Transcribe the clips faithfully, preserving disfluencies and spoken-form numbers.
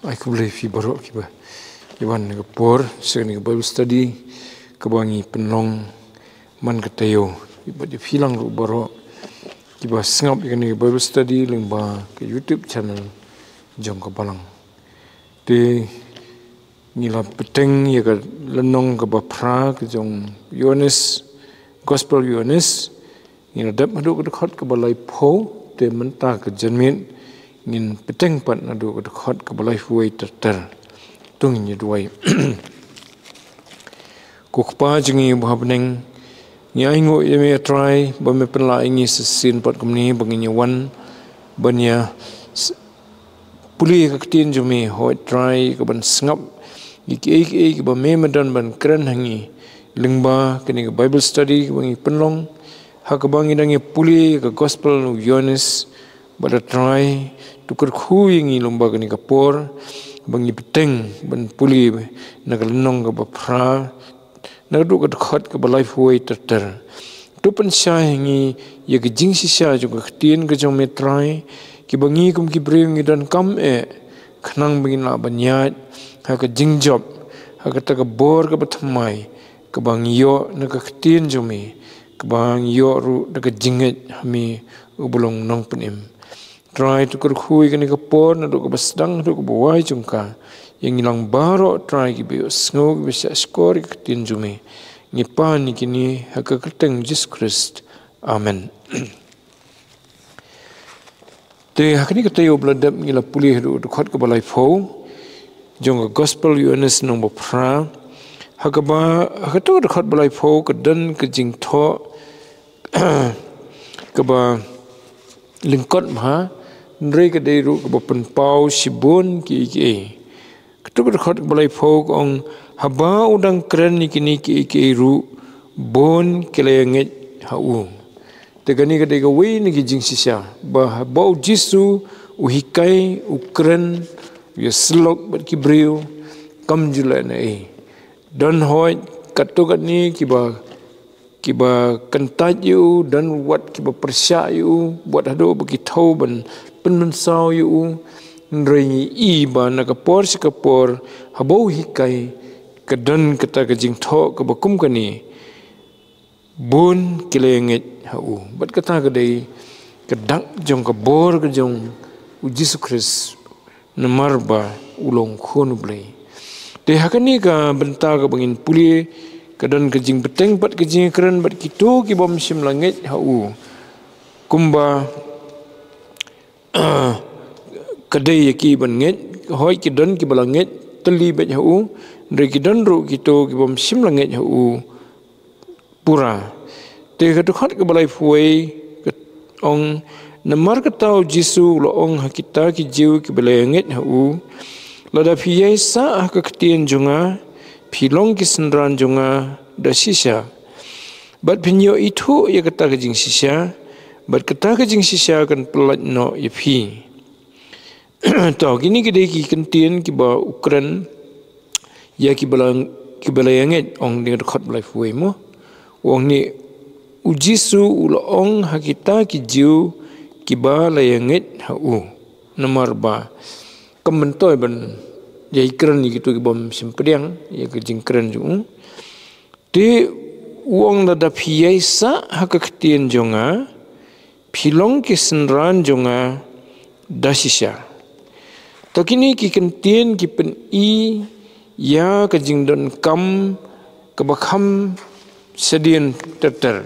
Ai khublei phi baroh kiba wan ha ka por sha kane ka Bible study kaba ngi pynlong man ka taïew. Bad ïa phi lang ruh baroh kiba sngap ïa kane ka Bible study lyngba ka YouTube channel jong ka Balang. Te ngi la bteng ïa ka lynnong kaba phra ka jong Ïoannis, Gospel Ïoannis. Ngi la dep haduh ka dkhot kaba laiphew, te mynta ka janmiet ngin bteng pat naduh ka dkhot kaba laiphew wei ter ter. To ngin ïa duwai. Ko Kpa jong ngi uba ha bneng, ngi ainguh ïa me Trai ba me pynlah ïa ngi sa shisien pat kumne ba ngin ïa wan ban ïa pule ïa ka ktien jong me. Hooid Trai, ka ban sngap ïa kiei kiei kiba me me don ban kren ha ngi lyngba kane ka Bible study kaba ngi pynlong, ha kaba ngi dang ïa pule ïa ka Gospel u Ïoannis. Bad Trai, to kyrkhu ïa ngi lyngba kane ka por ba ngi bteng ban pule na ka lynnong kaba phra naduh ka dkhot kaba laiphew wei ter ter. To pynshai ha ngi ïa ka jingshisha jong ka ktien ka jong me Trai, kiba ngi kum ki briew ngi donkam eh, khnang ba ngin lah ban ïaid ha ka jingjop ha kata ka bor kaba thymmai kaba ngi ïoh na ka ktien jong me, kaba ngi ïoh ruh da ka jingngeit ha me uba long Nongpynim. Trai, to kyrkhu ïa kane ka por naduh kaba sdang haduh kaba wai jong ka. Ïa ngi lang baroh Trai kiba ïohsngew kiba shahshkor ïa ka ktien jong me. Ngi pan ïa kine ha ka kyrteng Jisu Khrist. Amen. Te ha kane ka taïew ba la dep ngi la pule haduh ka dkhot kaba laiphew jong ka Gospel Ïoannis lynnong ba phra. Ha kaba, ha kato ka dkhot ba laiphew ka don ka jingthoh kaba lyngkot bha, hynrei ka dei ruh kaba pynpaw shibun kiei kiei. Kato ka dkhot kaba laiphew ka ong, haba u dang kren ïa kine kiei kiei ruh, bun ki la ïa ngeit ha u. Te kane ka dei kawei na ki jingshisha ba haba u Jisu u hikai, u kren, u ïasyllok bad ki briew, kam ju leh na ei. Don hooid katto katne kiba kiba kyntait ïa u, don wat kiba pyrshah ïa u, wat haduh ba ki thew ban pynmynsaw ïa u. Hynrei ngi i ba na ka por sha ka por, haba u hikai, ka don kata ka jingthoh kaba kum kane, bun ki la ïa ngeit ha u. Bad kata ka dei ka dak jong ka bor ka jong u Jisu Khrist, namar ba u long Khun u Blei. Te ha kane ka bynta kaba ngin pule, ka don ka jingbteng bad ka jingkren bad kito ki bym shym la ngeit ha u. Kumba ka dei ïa ki ban ngeit, hooid ki don kiba la ngeit tylli beit ha u, hynrei ki don ruh kito ki bym shym la ngeit ha u pura. Te ka dkhot kaba laiphew wei ka ong, namar kata u Jisu u la ong ha kita ki Jiw kiba la ïa ngeit ha u, lada phi ïai sah ha ka ktien jong nga, phi long ki synran jong nga da shisha. Bad phin ïoh ithuh ïa kata ka jingshisha, bad kata ka jingshisha kan pyllait noh ïa phi. To, kine ki dei ki kyntien kiba u kren ïa kiba la, kiba la ïa ngeit, ong ding dkhot ba laiphew wei mo. U ong ne, u Jisu u la ong ha kita ki Jiw kiba la ïa ngeit ha u. Namar ba kam myntoi ban ïai kren ïa kito ki bym shym pdiang ïa ka jingkren jong u. Te u ong, lada phi ïai sah ha ka ktien jong nga, phi long ki synran jong nga da shisha. To kine ki kyntien ki pyni ïa ka jingdonkam kaba kham shadien ter ter.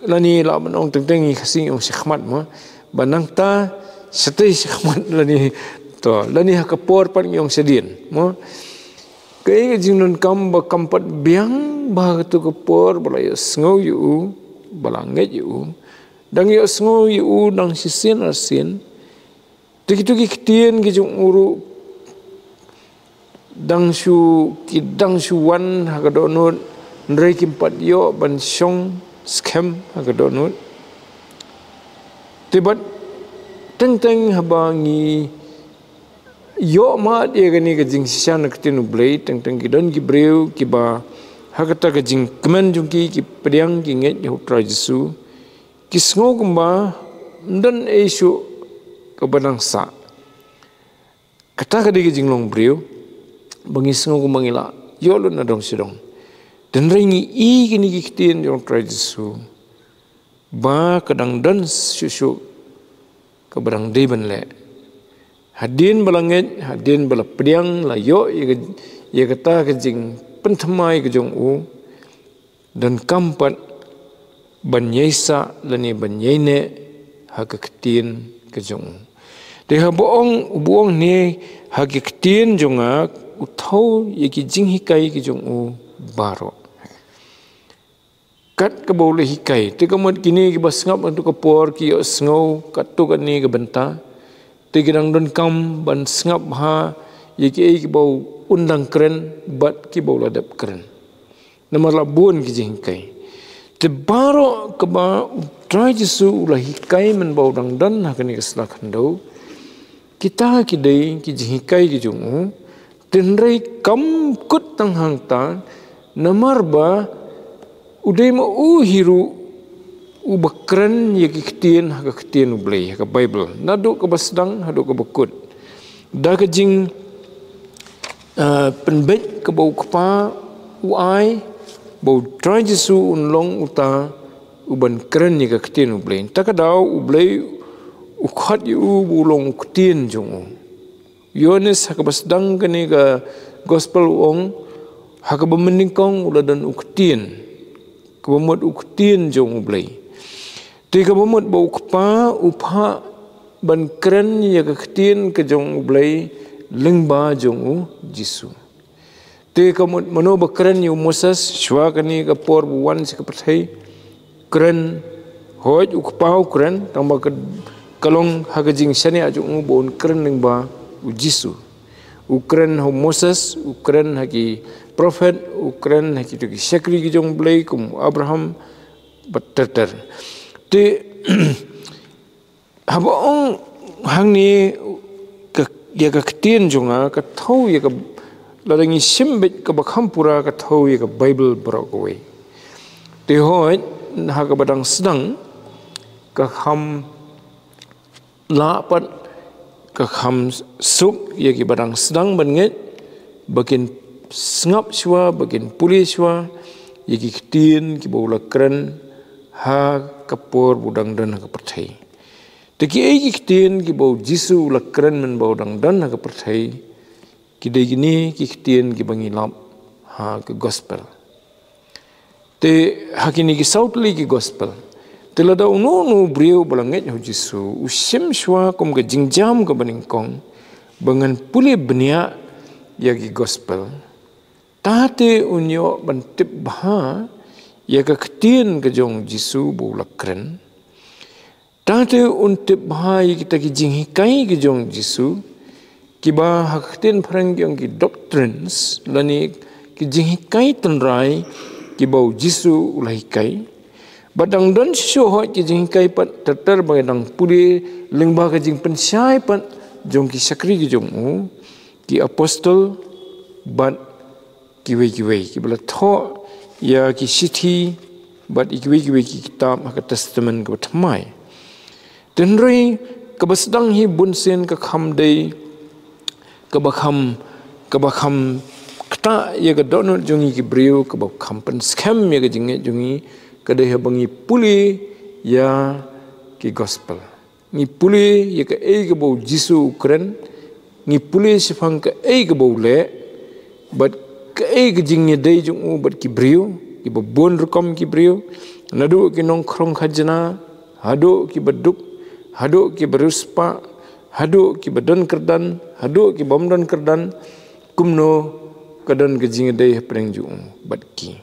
Lane lah ban ong teng teng ngi Khasi ngi ong shakhmat mo. Ba nangta shatei shakhmat lane, to, lane ha ka por pat ngi ong shadien mo. Kaei ka jingdonkam ba kam pat biang ba ha kato ka por ba la ïohsngew ïa u, ba la ngeit ïa u, dang ïohsngew ïa u dang shisien arsien. Te kito ki ktien ki jong u ruh dang shu, ki dang shu wan ha ka dohnud, hynrei kim pat ïoh ban shong skhem ha ka dohnud. Te bad teng teng haba ngi ïoh mad ïa kane ka jingshisha na ka ktien U Blei, teng teng ki don ki briew kiba ha kata ka jingkmen jong ki, ki pdiang, ki ngeit ïa U Trai Jisu, ki sngew kumba ym don ei shuh kaba dang sah. Kata ka dei ka jinglong briew ba ngi sngew kumba ngi la ïoh lut na dong sha dong. Hynrei ngi i kine ki ktien jong u Trai Jisu ba ka dang don shuh shuh kaba dang dei ban leh. Hadien ba la ngeit, hadien ba la pdiang, la ïoh ïa ka, ïa kata ka jingpynthymmai ka jong u, donkam pat ban ïai sah lane ban ïai neh ha ka ktien ka jong u. Te haba ong, u ba ong ne ha ka ktien jong nga, u thew ïa ki jinghikai ki jong u baroh. Kat kaba u la hikai. Te ka mut kine kiba sngap hangto ka por ki ïohsngew katto katne ka bynta. Te ki dang donkam ban sngap ha ïa kiei kiba un dang kren bad kiba u la dep kren. Namar la bun ki jinghikai. Te baroh kaba u Trai Jisu u la hikai mynba u dang don ha kane ka sla khyndew, kita ki dei ki jinghikai ki jong u. Hynrei kam kut tang hangta, namar ba u dei ma u hi ruh uba kren ïa ki ktien ha ka ktien U Blei, ha ka Baibl, naduh kaba sdang haduh kaba kut. Da ka jing, eh, pynbeit kaba u Kpa u ai ba u Trai Jisu un long uta uban kren ïa ka ktien U Blei. Ta ka daw U Blei u khot ïa u ba u long u ktien jong u. Ïoannis ha kaba sdang kane ka gospel u ong, ha kaba mynnyngkong u la don u ktien. Kaba mut u ktien jong U Blei. Te kaba mut ba u Kpa u phah ban kren ïa ka ktien ka jong U Blei lyngba jong u Jisu. Te ka mut mano ba kren ïa u Moses, shuwa kane ka por ba u wan sha ka pyrthei, kren, hooid u Kpa u kren, tangba ka, ka long ha ka jingshaniah jong u ba un kren lyngba u Jisu. U kren ha u Moses, u kren ha ki prophet, u kren ha kito ki shakri ki jong U Blei kum u Abraham, bad ter ter. Te haba ong hangne ka, ïa ka ktien jong nga, ka thew ïa ka, lada ngi shim beit kaba kham pura, ka thew ïa ka Baibl baroh kawei. Te hooid, ha kaba dang sdang, ka kham lah pat, ka kham suk ïa kiba dang sdang ban ngeit, ba kin sngap shuwa, ba kin pule shuwa ïa ki ktien kiba u la kren ha ka por ba u dang don ha ka pyrthei. Te kiei ki ktien kiba u Jisu u la kren mynba u dang don ha ka pyrthei, ki dei kine ki ktien kiba ngi lap ha ka gospel. Te ha kine ki saw tylli ki gospel, te lada uno uno u briew ba la ngeit ha u Jisu u shim shuwa kum ka jingjam kaba nyngkong ba ngan pule bniah ïa ki gospel, ta te un ïoh ban tip bha ïa ka ktien ka jong u Jisu ba u la kren. Ta te un tip bha ïa kita ki jinghikai ki jong u Jisu, kiba ha ka ktien phareng ki ong ki doctrines, lane ki jinghikai tynrai kiba u Jisu u la hikai. Bad dang don shuh shuh hooid ki jinghikai pat ter ter ba ngi dang pule lyngba ka jingpynshai pat jong ki shakri ki jong u, ki apostol, bad kiwei kiwei, kiba la thoh ïa ki shithi bad ïa kiwei kiwei ki kitab ha ka Testament kaba thymmai. Hynrei kaba sdang hi bunsien ka kham dei, kaba kham, kaba kham ktah ïa ka dohnud jong ngi ki briew, kaba kham pynskhem ïa ka jingngeit jong ngi, ka dei haba ngi pule ïa ki gospel. Ngi pule ïa kaei kaba u Jisu u kren, ngi pule shaphang kaei kaba u leh, bad kaei ka jingïadei jong u bad ki briew, kiba bun rukom ki briew, naduh ki nongkhrong khajna, haduh kiba duk, haduh kiba riewspah, haduh kiba don kyrdan, haduh kiba ym don kyrdan, kumno ka don ka jingïadei hapdeng jong u bad ki.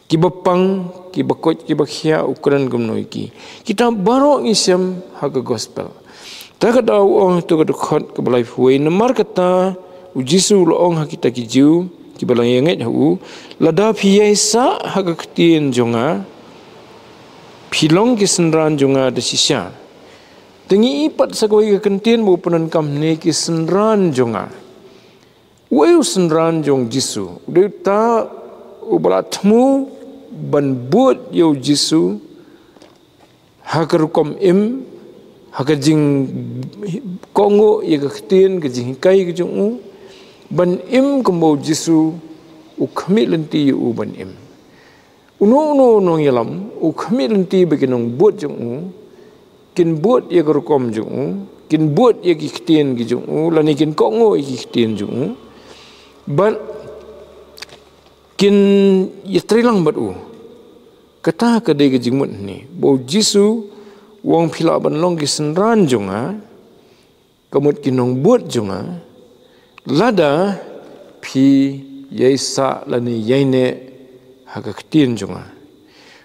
Kiba pang, kiba koit, kiba khiah, u kren kumno ïa ki. Kita baroh ngi shem ha ka gospel. Ta ka daw u ong ha kato ka dkhot kaba laiphew wei, namar kata u Jisu u la ong ha kita ki Jiw kiba la ïa ngeit ha u, lada phi ïai sah ha ka ktien jong nga, phi long ki synran jong nga da shisha. Te ngi i pat sa kawei ka kyntien ba u pyndonkam ne ki synran jong nga. Uei u synran jong u Jisu? U dei uta uba la thmu ban bud ïa u Jisu ha ka rukom im, ha ka jingkohnguh ïa ka ktien, ka jinghikai ka jong u, ban im kumba u Jisu u khmih lynti ïa u ban im. Uno uno u nongïalam u khmih lynti ba ki nongbud jong u kin bud ïa ka rukom jong u, kin bud ïa ki ktien ki jong u, lane kin kohnguh ïa ki ktien jong u, bad kin ïatreilang bad u. Kata ka dei ka jingmut hangne ba u Jisu u ong, phi lah ban long ki synran jong nga, ka mut ki nongbud jong nga, lada phi ïaisah lane ïaineh ha ka ktien jong nga.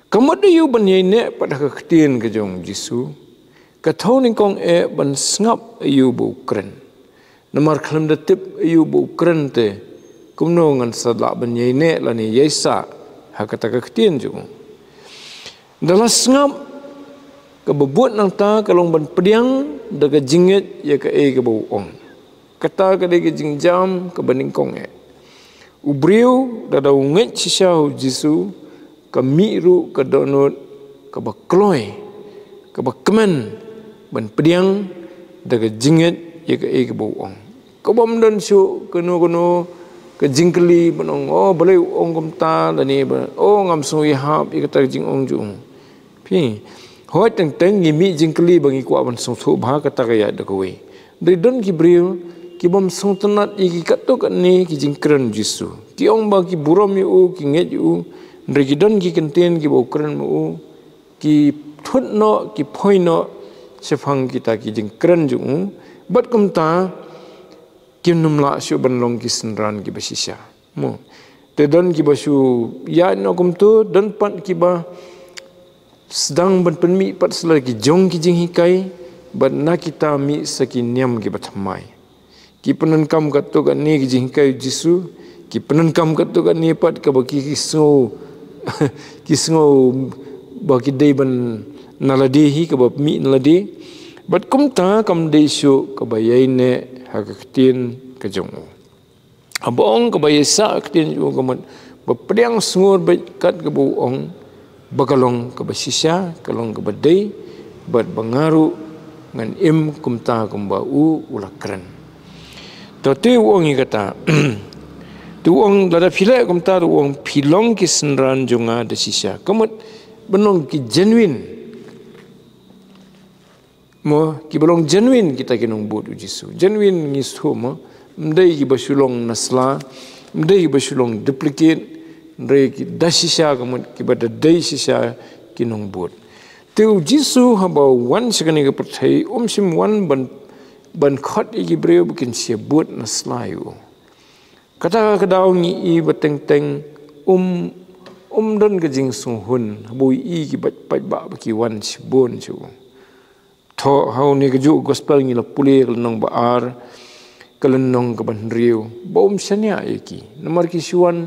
Ka mut aïu ban ïaineh pat ha ka ktien ka jong u Jisu? Ka thew nyngkong eh ban sngap aïu ba u kren. Namar khlem da tip aïu ba u kren te, kumno ngan sa lah ban ïaineh lane ïaisah ha kata ka ktien jong u? Da la sngap, kaba bud nangta ka long ban pdiang da ka jingngeit ïa kaei kaba u ong. Kata ka dei ka jingjam kaba nyngkong eh. U briew lada u ngeit shisha ha u Jisu, ka mih ruh ka dohnud kaba kloi, kaba kmen ban pdiang da ka jingngeit ïa kaei kaba u ong. Ka bym don shuh kano kano ka jingkylli ban ong, oh, balei u ong kumta, lane ba, oh, ngam sngew ïahap ïa kata ka jingong jong u. Phi, hooid, teng teng ngi mih jingkylli ba ngi kwah ban sngewthuh bha kata ka ïaid da kawei. Hynrei don ki briew ki bym sngewtynnat ïa ki katto katne ki jingkren Jisu. Ki ong ba ki burom ïa u, ki ngeit ïa u. Hynrei ki don ki kyntien kiba u kren ma u, ki thut noh, ki phoi noh shaphang kita ki jingkren jong u. Bad kumta kim lah shuh ban long ki synran kiba shisha. Mo. Te don kiba shu ïaid noh kumto, don pat kiba sdang ban pynmih pat sa la ki jong ki jinghikai, bad na kita mih sa ki niam kiba thymmai. Ki pyndonkam katto katne ki jinghikai u Jisu, ki pyndonkam katto katne pat kaba ki, ki sngew, ki sngew ba ki dei ban na lade hi, kaba mih na lade. Bad kumta kam dei shuh kaba ïaineh ha ka ktien ka jong u. Haba ong kaba ïaisah ktien jong u, ka mut ba pdiang sngur beit kat kaba u ong, ba ka long kaba shisha, ka long kaba dei, bad ba nga ruh ngan im kumta kumba u u la kren. To te u ong ïa kata. Te u ong, lada phi leh kumta, te u ong, phi long ki synran jong nga da shisha. Ka mut ban long ki genuine. Mo, kiba long genuine kita ki nongbud u Jisu. Genuine ngi shu mo, ym dei kiba shu long na sla, ym dei kiba shu long duplicate, hynrei ki da shisha, ka mut kiba da dei shisha ki nongbud. Te u Jisu haba u wan sha kane ka pyrthei, um shym wan ban, ban khot ïa ki briew ba kin shah bud na sla ïa u. Kata ka daw ngi i ba teng teng um, um don ka jingsngewhun haba u i ki paid, paidbah ba ki wan shibun sha u. Thoh ha une kajuh gospel ngi la pule ka lynnong ba ar, ka lynnong kaba hynriew, ba um shaniah ïa ki. Namar ki shu wan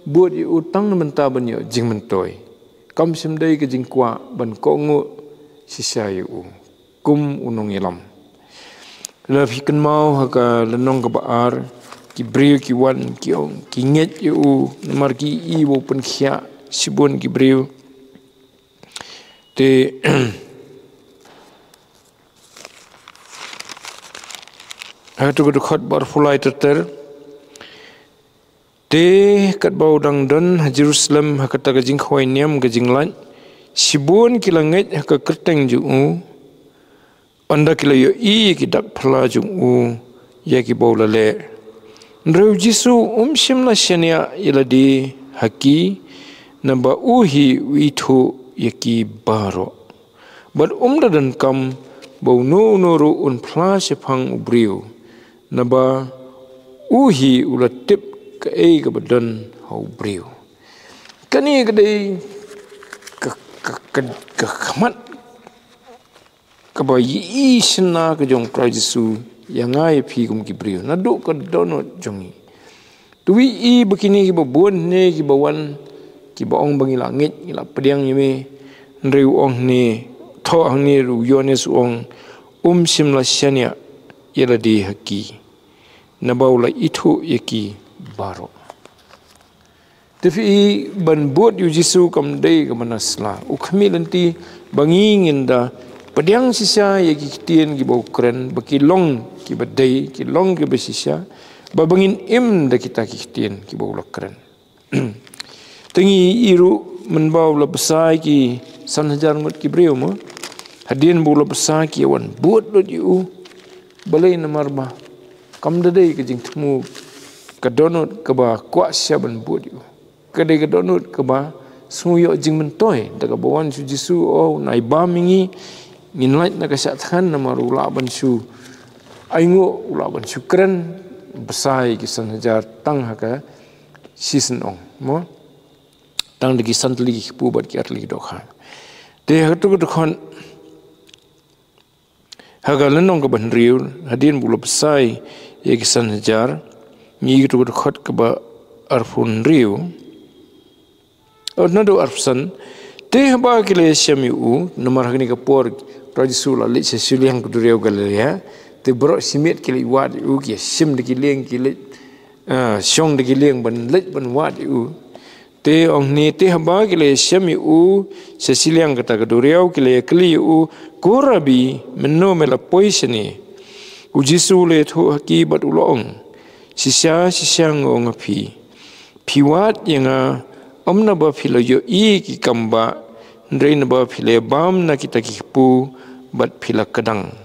bud ïa u tang na bynta ban ïoh jingmyntoi. Kam shym dei ka jingkwah ban kohnguh shisha ïa u kum u nongïalam. Lada phi kynmaw ha ka lynnong kaba ar, ki briew ki wan, ki ong, ki ngeit ïa u, namar ki i ba u pynkhiah shibun ki briew. Te ha katu ka dkhot ba arphew lai ter ter. Te katba u dang don ha Jerusalem ha kata ka jingkhawai niam ka jinglait, shibun ki la ngeit ha ka kyrteng jong u. Ynda ki la ïohi ïa ki dak phylla jong u, ïa kiba u la leh. Hynrei u Jisu um shym la shaniah ïa lade ha ki, naba u hi u ithuh ïa ki baroh. Bad um da donkam ba uno uno ruh un phla shaphang u briew, naba u hi u la tip kaei kaba don ha u briew. Kane ka dei ka, ka, ka, ka khmat kaba ïohi shynna ka jong u Trai Jisu ïa nga ïa phi kum ki briew naduh ka dohnud jong ngi. Te u ïohi ba kine kiba bun ne kiba wan, kiba ong ba ngi la ngeit, ngi la pdiang ïa me. Hynrei u ong hangne, thoh hangne ruh u Ïoannis u ong, um shym la shaniah ïa lade ha ki, naba u la ithuh ïa ki baroh. Te phi i ban bud ïa u Jisu kam dei kaba na sla. U khmih lynti ba ngi ngin da Pdiang shisha ïa ki ktien kiba u kren, ba ki long kiba dei, ki long kiba shisha, ba ba ngin im da kita ki ktien kiba u la kren. Te ngi ïohi ruh mynba u la bsa ïa ki san hajar ngut ki briew mo. Hadien ba u la bsa ki wan bud lut ïa u. Balei? Namar ba kam da dei ka jingthmu, ka dohnud kaba kwah shisha ban bud ïa u. Ka dei ka dohnud kaba sngew ïoh jingmyntoi da kaba wan sha u Jisu, o, u nai bam ïa ngi, ngin lait na ka shah thngan namar u lah ban shu ainguh, u lah ban shu kren. Bsa ïa ki san hajar tang ha ka shisien ong mo. Tang da ki san tylli ki kpu bad ki ar tylli ki dohkha. Te ha kato ka dkhot, ha ka lynnong kaba hynriew, hadien ba u la bsa ïa ki san hajar, ngi ïohi kato ka dkhot kaba arphew hynriew. O, naduh arphew san. Te haba ki la ïashem ïa u, namar ha kane ka por, Trai Jisu u la leit sha shiliang ka duriaw Galilea. Te baroh shi miet ki leit wad ïa u, ki ïashem da ki lieng, ki leit, ah, shong da ki lieng ban leit ban wad ïa u. Te ong hangne, te haba ki la ïashem ïa u sha shiliang kata ka duriaw, ki la ïakylli ïa u, "Ko Rabbi, mynno me la poi shane?" U Jisu u la ïathuh ha ki bad u la ong, "Shisha, shisha nga ong ha phi, phi wad ïa nga, ym naba phi la ïohi ki kam bah, hynrei naba phi la bam na kita ki kpu bad phi la kdang."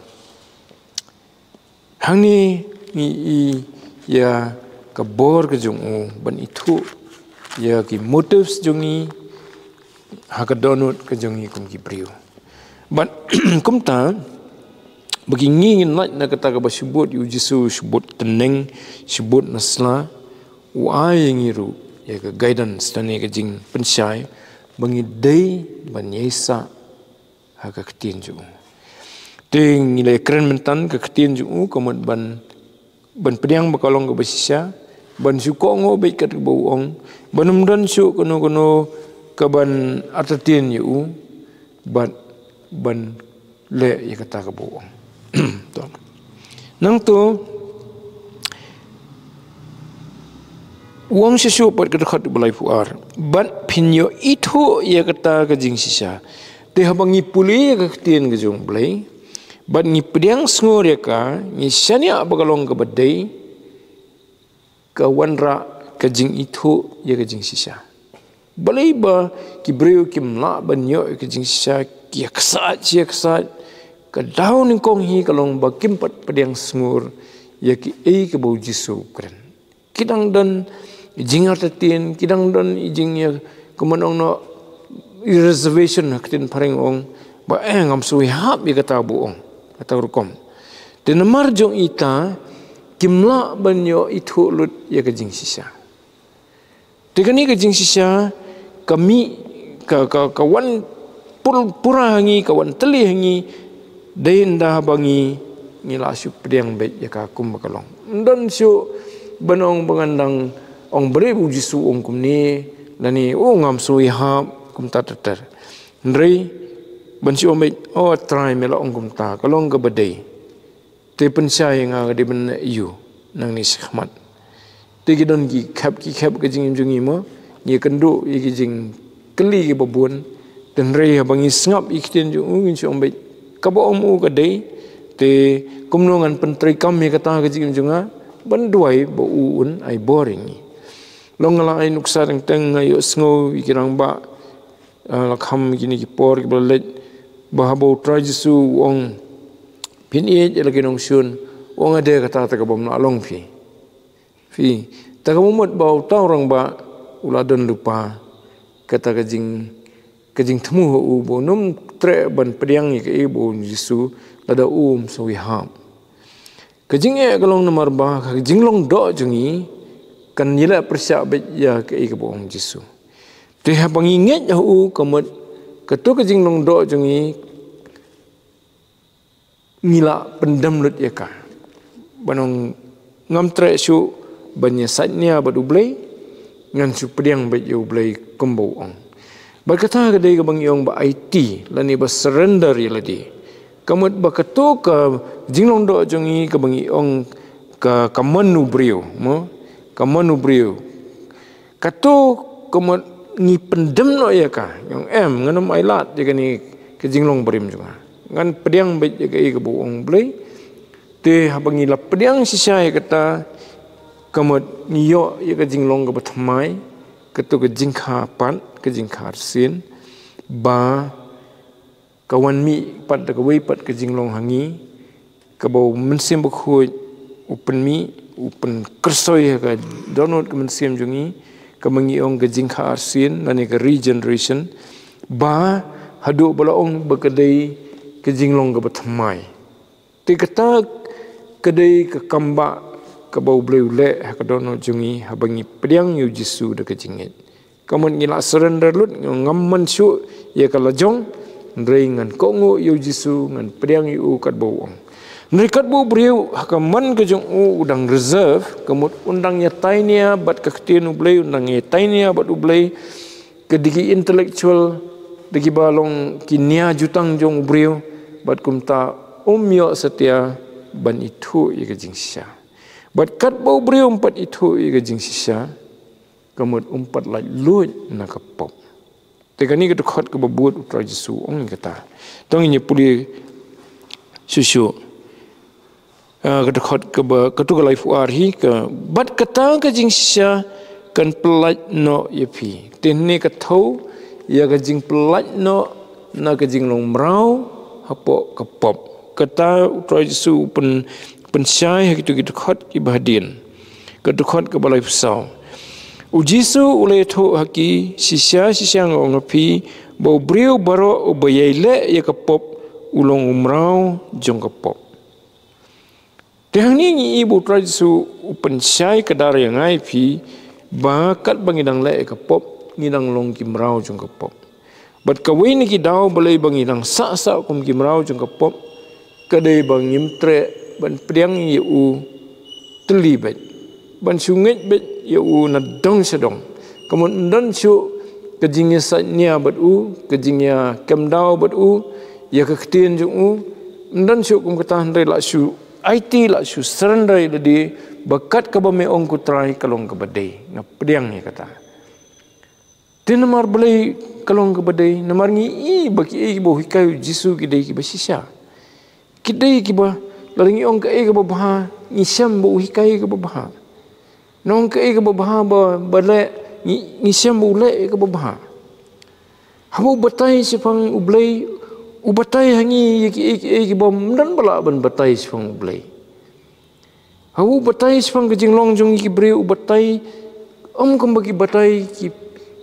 Hangne ngi ïohi ïa ka bor ka jong u ban ithuh ïa ki motives jong ngi ha ka dohnud ka jong ngi kum ki briew. Bad kumta, ba ki ngi ngin lait na kata kaba shu bud ïa u Jisu, shu bud tneng, shu bud na sla, u ai ïa ngi ruh ïa ka guidance, lane ka jingpynshai ba ngi dei ban ïaisah ha ka ktien jong u. Te ngi la kren mynta ka ktien jong u, ka mut ban, ban pdiang ba ka long kaba shisha, ban shu kohnguh beit kat kaba u ong, ban ym don shuh kano kano kaban artatien ïa u, bad ban leh ïa kata kaba u ong. To. Nangto, u ong shisha pat ka dkhot ba laiphew ar, bad phin ïoh ithuh ïa kata ka jingshisha. Te haba ngi pule ïa ka ktien ka jong u Blei, bad ngi pdiang sngur ïa ka, ngi shaniah ba ka long kaba dei, ka wanrah ka jingithuh ïa ka jingshisha. Balei ba ki briew kim lah ban ïoh ïa ka jingshisha, ki ïaksaid shi ïaksaid, ka daw nyngkong hi ka long ba kim pat pdiang sngur ïa kiei kaba u Jisu u kren. Ki dang don i jingartatien, ki dang don i jingïa, kumno ong noh, i reservation ha ka ktien phareng ong, ba eh ngam sngew ïahap ïa kata ba u ong, kata rukom. Te namar jong ita, kim lah ban ïoh ithuh lut ïa ka jingshisha. Te kane ka jingshisha, ka mih, ka, ka, ka wan pur-, pura ha ngi, ka wan tylli ha ngi, dei ynda ba ngi, ngi la shu pdiang beit ïa ka kum ba ka long. Ym don shuh ban ong ba ngan dang ong briew, u Jisu u ong kumne, lane, o ngam sngew ïahap, kumta ter ter. Hynrei, ban shu ong beit, o Trai me la ong kumta, ka long kaba dei. Te pynshai ïa nga ka dei ban ïoh nangne shakhmat. Te ki don ki khep ki khep ka jingim jong ngi mo, ngi kynduh ïa ki jingkylli kiba bun. Te hynrei haba ngi sngap ïa ki ktien jong u ngin shu ong beit, kaba ong u ka dei. Te kumno ngan pyntreikam ïa kata ka jingim jong nga ban duwai ba u un ai bor ïa ngi. Long nga la ai nuksa teng teng, nga ïohsngew ïa ki rangbah, ah, la kham kine ki por kiba la leit, ba haba u Trai Jisu u ong, phin ïeit ïa la ki nongshun, u ong, ade kata, te kaba ym lah long phi. Phi, te kaba mut ba uta u rangbah u la don lypa kata ka jing, ka jingthmu ha u ba un ym treh ban pdiang ïa kaei ba u ong u Jisu, lada u um sngew ïahap. Ka jingeh ka long namar ba ka jinglong doh jong ngi kan ïaleh pyrshah beit ïa kaei kaba ong u Jisu. Te haba ngi ngeit ha u, ka mut kato ka jinglong doh jong ngi ngi la pyndem lut ïa ka. Ban ong ngam treh shuh ban ïasaid nia bad u Blei, ngan shu pdiang beit ïa u Blei kumba u ong. Bad kata ka dei kaba ngi ong ba aiti, lane ba surrender ïa lade. Ka mut ba kato ka jinglong doh jong ngi kaba ngi ong ka, ka mon u briew, mo? Ka mon u briew. Kato ka mut ngi pyndem noh ïa ka, ngi ong em, ngan ym ailad ïa kane ka jinglong barim jong nga. Ngan pdiang beit ïa kaei kaba u ong Blei. Te haba ngi la pdiang shisha ïa kata, ka mut ngi ïoh ïa ka jinglong kaba thymmai, kato ka jingkha pat, ka jingkha arsien, ba ka wan mih pat da kawei pat ka jinglong ha ngi, kaba u Mynsiem Bakhuid u pynmih, u pynkyrsoi ha ka dohnud ka mynsiem jong ngi, kaba ngi ong ka jingkha arsien, lane ka regeneration, ba haduh ba la ong ba ka dei ka jinglong kaba thymmai. Te kata ka dei ka kam ba kaba U Blei u leh ha ka dohnud jong ngi, haba ngi pdiang ïa u Jisu da ka jingngeit. Ka mut ngi la surrender lut, ngam man shuh ïa ka lajong, hynrei ngan kohnguh ïa u Jisu, ngan pdiang ïa u katba u ong. Hynrei katba u briew, ha ka mon ka jong u, u dang reserve, ka mut un dang ïatai nia bad ka ktien U Blei, un dang ïatai nia bad U Blei, ka dei ki intellectual, da kiba long ki nia jutang jong u briew, bad kumta um ïoh satia ban ithuh ïa ka jingshisha. Bad katba u briew um pat ithuh ïa ka jingshisha, ka mut um pat laitluid na ka pop. Te kane ka dkhot kaba bud U Trai Jisu u ong ïa kata. To ngin ïa pule shuh shuh. Ah, ka dkhot kaba, kato ka laiphew ar hi, ka, bad kata ka jingshisha kan pyllait noh ïa phi. Te hynne ka thew ïa ka jingpyllait noh na ka jinglong mraw hapoh ka pop. Kata U Trai Jisu u pyn, pynshai ha kito ki dkhot kiba hadien. Ka dkhot kaba laiphew saw. U Jisu u la ïathuh ha ki, shisha shisha nga ong ha phi, ba u briew baroh uba ïai leh ïa ka pop u long u mraw jong ka pop. Te hangne ngi i ba U Trai Jisu u pynshai kdar ïa nga ïa phi, ba katba ngi dang leh ïa ka pop, ngi dang long ki mraw jong ka pop. Bad kawei na ki daw balei ba ngi dang sah sah kum ki mraw jong ka pop, ka dei ba ngim treh ban pdiang ïa u tylli beit, ban shu ngeit beit ïa u na dong sha dong. Ka mut ym don shuh ka jingïasaid nia bad u, ka jingïakemdaw bad u ïa ka ktien jong u. Ym don shuh kum kata, hynrei la shu aiti, la shu surrender ïa lade, ba kat kaba me ong ko Trai ka long kaba dei, nga pdiang ïa kata. Te namar balei ka long kaba dei? Namar ngi i ba kiei kiba u hikai U Jisu ki dei kiba shisha. Ki dei kiba, lada ngi ong kaei kaba bha, ngi shem ba u hikai kaba bha. Ngi ong kaei kaba bha ba, ba leh, ngi, ngi shem ba u leh kaba bha. Haba u batai shaphang U Blei, u batai ha ngi ïa kiei kiei kiba ym don ba lah ban batai shaphang U Blei. Haba u batai shaphang ka jinglong jong ngi ki briew, u batai, ym kumba ki batai ki,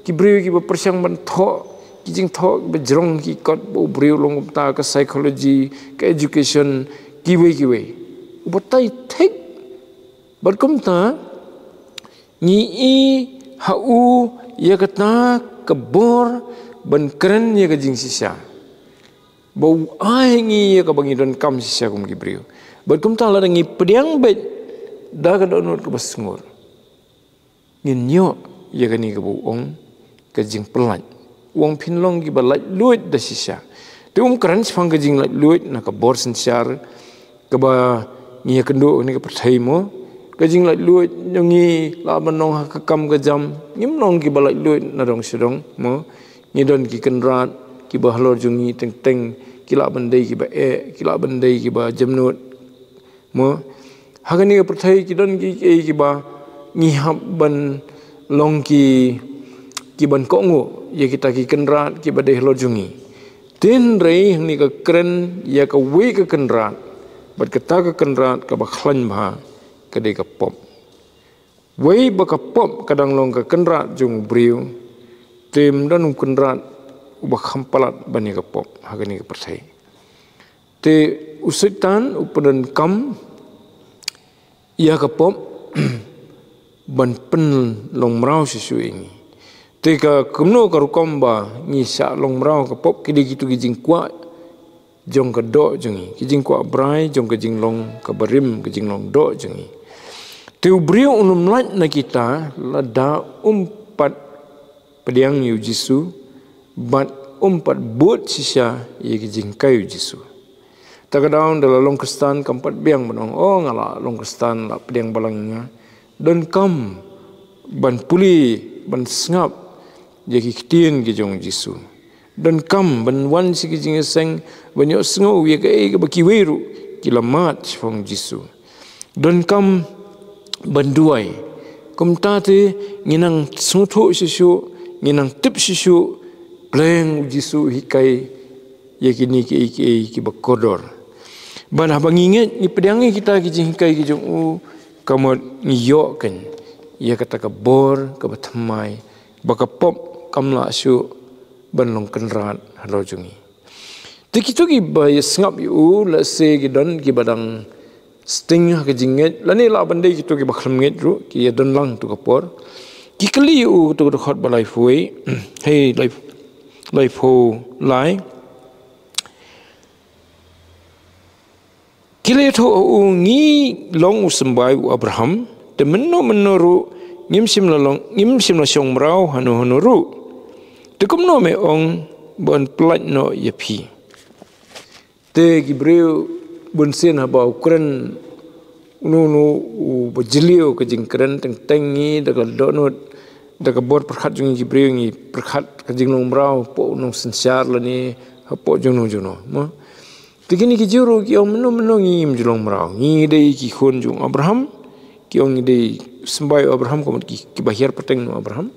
ki briew kiba pyrshang ban thoh ki jingthoh kiba jrong, ki kot ba u briew long kumta, ka psychology, ka education, kiwei kiwei. U batai thik. Bad kumta ngi i ha u ïa kata ka bor ban kren ïa ka jingshisha. Ba u ai ngi ïa kaba ngi donkam shisha kum ki briew. Bad kumta lada ngi pdiang beit da ka dohnud kaba sngur, ngin ïoh ïa kane kaba u ong ka jingpyllait. U ong phin long kiba laitluid da shisha. Te um kren shaphang ka jinglaitluid na ka bor synshar kaba ngi ïakynduh ha kane ka pyrthei mo. Ka jinglaitluid jong ngi lah ban long ha ka kam ka jam, ngim long kiba laitluid na dong sha dong mo. Ngi don ki kynrad kiba halor jong ngi teng teng ki lah ban dei kiba eh, ki lah ban dei kiba jemnud mo. Ha kane ka pyrthei ki don ki, ki, kiba ngi hap ban long ki, ki ban kohnguh ïa kita ki kynrad kiba dei halor jong ngi. Hynrei hangne ka kren ïa kawei ka kynrad, bad kata ka kynrad kaba khlaiñ bha ka dei ka pop. Wei ba ka pop ka dang long ka kynrad jong u briew, te ym don u kynrad uba kham palat ban ïa ka pop ha kane ka pyrthei. Te u Soitan u pyndonkam ïa ka pop ban pynlong mraw shisha ïa ngi. Te ka kumno ka rukom ba ngi shah long mraw ka pop? Ki dei kito ki jingkwah jong ka doh jong ngi, ki jingkwah brai jong ka jinglong kaba rim, ka jinglong doh jong ngi. Te u briew un ym lait na kita lada um pat pdiang ïa u Jisu, bad um pat bud shisha ïa ki jinghikai u Jisu. Ta ka daw ynda la long Khristan kam pat biang ban ong, oh, nga la long Khristan, la pdiang balang ïa nga. Donkam ban pule, ban sngap ïa ki ktien ki jong u Jisu. Donkam ban wan sha ki jingïaseng ban ïohsngew ïa kaei kaba kiwei ruh ki la mad shaphang Jisu. Donkam ban duwai. Kumta te ngi nang sngewthuh shisha, ngi nang tip shisha, pleng u Jisu u hikai ïa kine kiei kiei kiba kordor. Bad haba ngi ngeit, ngi pdiang ïa kita ki jinghikai ki jong u, ka mut ngi ïoh kein ïa kata ka bor kaba thymmai, ba ka pop kam lah shuh ban long kynrad halor jong ngi. Te kito kiba ïa sngap ïa u, lehse ki don kiba dang sting ha ka jingngeit, lane lah ban dei kito kiba khlem ngeit ruh, ki ïa don lang tu ka por. Ki kylli ïa u tu ka dkhot ba laiphew, hei, lai, laiphew lai. Ki la ïathuh ha u, ngi long u symbai u Abraham, te mynno mynno ruh ngim shym la long, ngim shym la shong mraw hano hano ruh. Te kumno me ong ba yn pyllait noh ïa phi? Te ki briew bunsien haba u kren uno uno uba jylliew ka jingkren, teng teng ngi da ka dohnud, da ka bor pyrkhat jong ngi ki briew ngi pyrkhat ka jinglong mraw hapoh u nongsynshar lane hapoh jongno jongno, mo. Te kine ki Jiw ruh ki ong mynno mynno ngi ngim ju long mraw. Ngi dei ki khun jong Abraham, ki ong ngi dei symbai u Abraham, ka mut ki, kiba hiar pateng na u Abraham.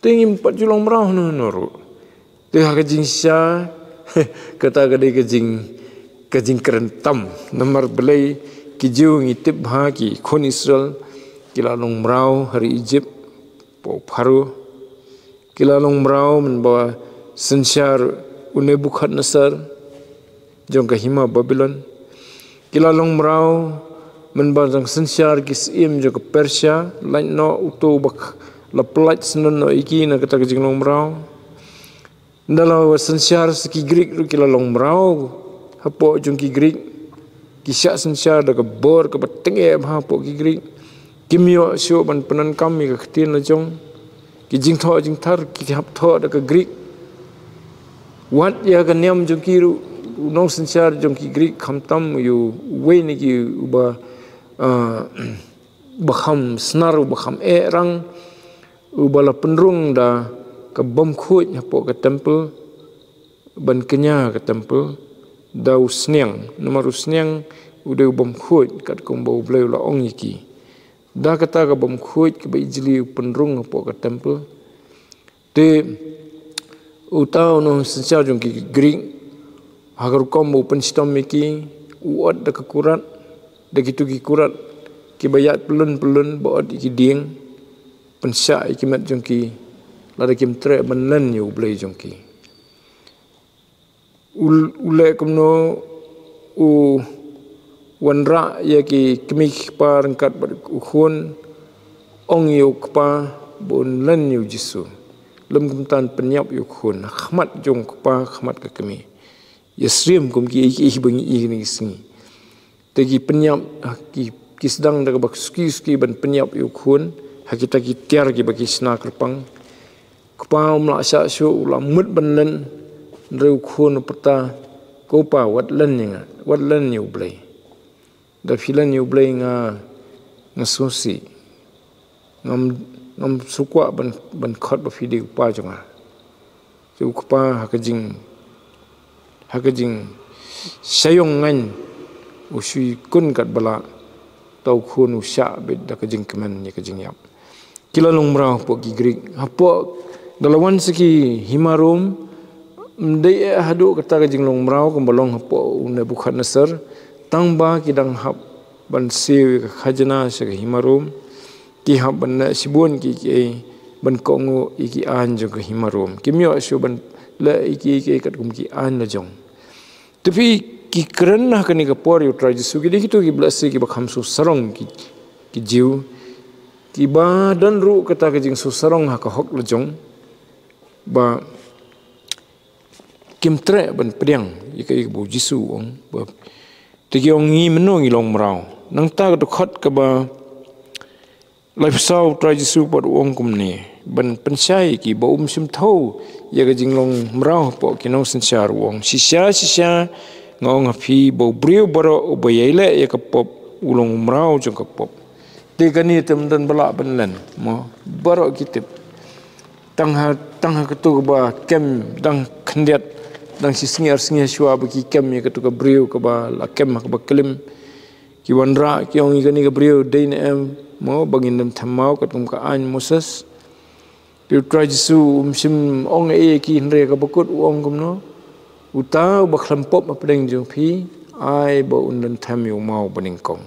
Te ngim pat ju long mraw hano hano ruh. Te ha ka jingshisha, kata ka dei ka jing, ka jingkren tam. Namar balei? Ki Jiw ngi tip bha, ki khun Israel ki la long mraw ha ri Egypt, hapoh u Pharaoh. Ki la long mraw mynba synshar u Nebukhadnessar jong ka hima Babilon. Ki la long mraw mynba dang synshar ki syiem jong ka Persia, lait noh uto uba la pyllait syndon noh ïa ki na kata ka jinglong mraw. Ynda la synshar sa ki Grik ruh ki la long mraw hapoh jong ki Grik. Ki shah synshar da ka bor kaba tyngeh bha hapoh ki Grik. Kim ïoh shuh ban pyndonkam ïa ka ktien la jong. Ki jingthoh jingthar ki hap thoh da ka Grik. Wat ïa ka niam jong ki ruh, u nongsynshar jong ki Grik, khamtam ïa uwei na ki uba, ah, uba kham snar, uba kham eh rang, uba la pynrung da ka bym khuid hapoh ka temple, ban kñia ka temple da u sniang, namar u sniang u dei u bym khuid, katkum ba U Blei u la ong ïa ki. Da kata ka bym khuid kaba ijli u pynrung hapoh ka temple. Te uta u nongsynshar jong ki Grik, ha ka rukom ba u pynshitom ïa ki, u ot da ka kurat, da kito ki kurat kiba ïaid pyllun pyllun, ba ot ïa ki dieng, pynshah ïa ki met jong ki, lada kim treh ban len ïa U Blei jong ki. U, u leh kumno? U wanrah ïa ki kmie ki kpa ryngkat bad u khun, ong ïa u kpa ba un len ïa u Jisu. Lym kumta un pynïap ïa u khun ha khmat jong u kpa, khmat ka kmie. Ïasyriem kum kiei kiei ba ngi ïohi kine ki sngi. Te ki pynïap, ha, ki, ki sdang da kaba suki suki ban pynïap ïa u khun ha kita ki tiar kiba ki shna kyrpang. Kpa um lah shah shuh, u la mut ban len, hynrei u khun u pyrta, ko pa, wat len ïa nga, wat len ïa U Blei. Da phi len ïa U Blei nga, nga sngewsih. Ngam, ngam sngewkwah ban, ban khot ba phi dei u kpa jong nga. Te u kpa ha ka jing, ha ka jingshah ïong ngaiñ, u shu ïakun katba lah, te u khun u shah beit da ka jingkmen ïa ka jingïap. Ki la long mraw hapoh ki Grik. Hapoh, da la wan sha ki hima Rom, ym dei eh haduh kata ka jinglong mraw kumba long hapoh u Nebukhadnessar, tang ba ki dang hap ban siew ïa ka khajna sha ka hima Rom, ki hap ban leh shibun kiei kiei ban kohnguh ïa ki aiñ jong ka hima Rom. Kim ïoh shuh ban leh ïa kiei kiei katkum ki aiñ la jong. Te phi, ki kren ha kane ka por ïa u Trai Jisu, ki dei kito kiba lehse kiba kham sngewsarong, ki, ki Jiw, kiba don ruh kata ka jingsngewsarong ha ka hok la jong, ba kim treh ban pdiang ïa kaei kaba u Jisu u ong, ba, te ki ong, ngi mynno ngi long mraw. Nangta ka dkhot kaba laiphew saw, u Trai Jisu pat u ong kumne, ban pynshai ïa ki ba um shym thew ïa ka jinglong mraw hapoh ki nongsynshar, u ong, shisha shisha nga ong ha phi, ba u briew baroh uba ïai leh ïa ka pop u long u mraw jong ka pop. Te kane te ym don ba lah ban len, mo, baroh ki tip. Tang ha, tang ha katu kaba kem, dang khyndiat, dang shi sngi ar sngi shuwa ba ki kem ïa katu ka briew kaba la kem ha kaba klim. Ki wanrah, ki ong ïa kane ka briew, dei ne em, mo, ba ngin don thymmai, katkum ka aiñ Moses. Te u Trai Jisu, um shym ong ei ïa ki hynrei kaba kut u ong kumno. Uta, uba khlem pop hapdeng jong phi, ai ba un don thymmai ïa u maw ba nyngkong.